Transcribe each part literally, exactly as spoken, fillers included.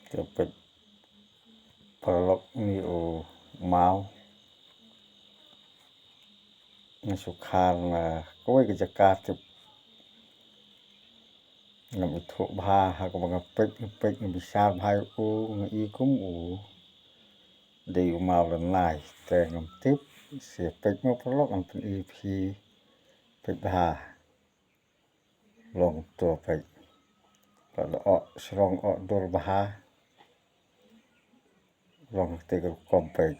Te peit paralok, ni u maw. Nga shu khar na kawei ka jaka tip. Ngam ithuh bha, ha kaba nga peit, nga peit, nga bishar bha ïa u, nga i kum u dei u maw lynlai. Te ngam tip, sa peit mo paralok, ngan pyni phi. Peit bha. Long to peit. Lada oh shrong oh dur bha. Long te ka rukom peit.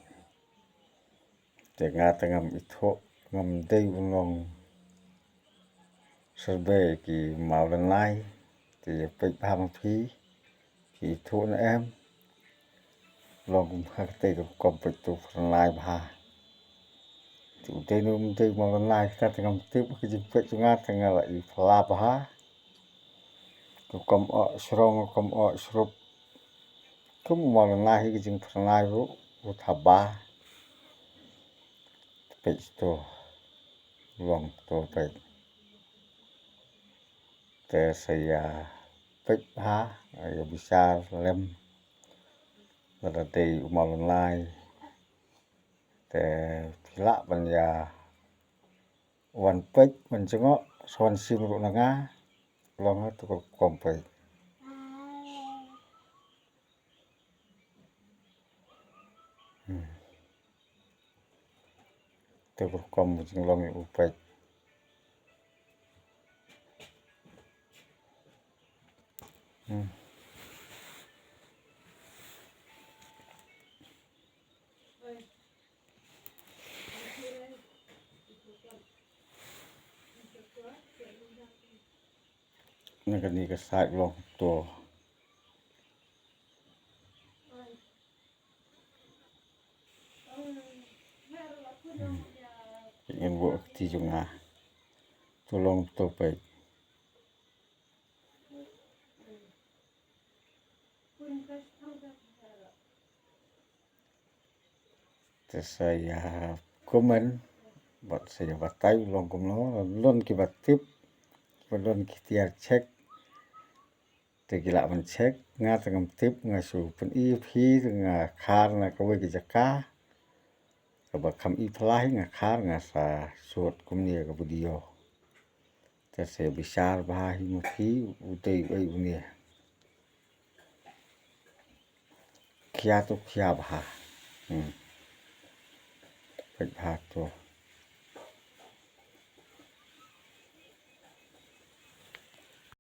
Te nga te ngam ithuh, ngam dei u nongsurvey ki maw lynlai. Te peit bha ma phi. Phi ithuh ne em? Long kum ha kata ka rukom peit, to pyrnai bha. Te u dei ne um dei u maw lynlai, kata ngam tip, ka jingpeit jong nga te nga la i phylla bha. Ka rukom oh shrong, ka rukom oh shrup. Kum u maw lynlai hi ka jingpyrnai ruh, u thaba. Peit to. Long to peit. Te sa ïa peit bha, ïa bishar lem. Lada dei u maw lynlai. Te phi lah ban ïa wan peit, ban jngoh, sa wan shim ruh na nga. Long ha to ka rukom peit. Hmm. Te ka rukom jinglong ïa u peit. Hmm. Na kane ka side long to. Hmm. Ngin buh kti jong nga. To long to peit. Te sa ïa comment bad sa ïa batai u long kumno, don kiba tip, kiba don ki tiar check. Te ki lah ban check, nga te ngam tip, nga shu pyni ïa phi, nga khar na kawei ka jaka kaba kham i phylla hi, nga khar, nga sa shoot kumne ka video. Te sa bishar bha hi ma phi, u dei uei une. Khia to khia bha. Hmm. Peit bha to.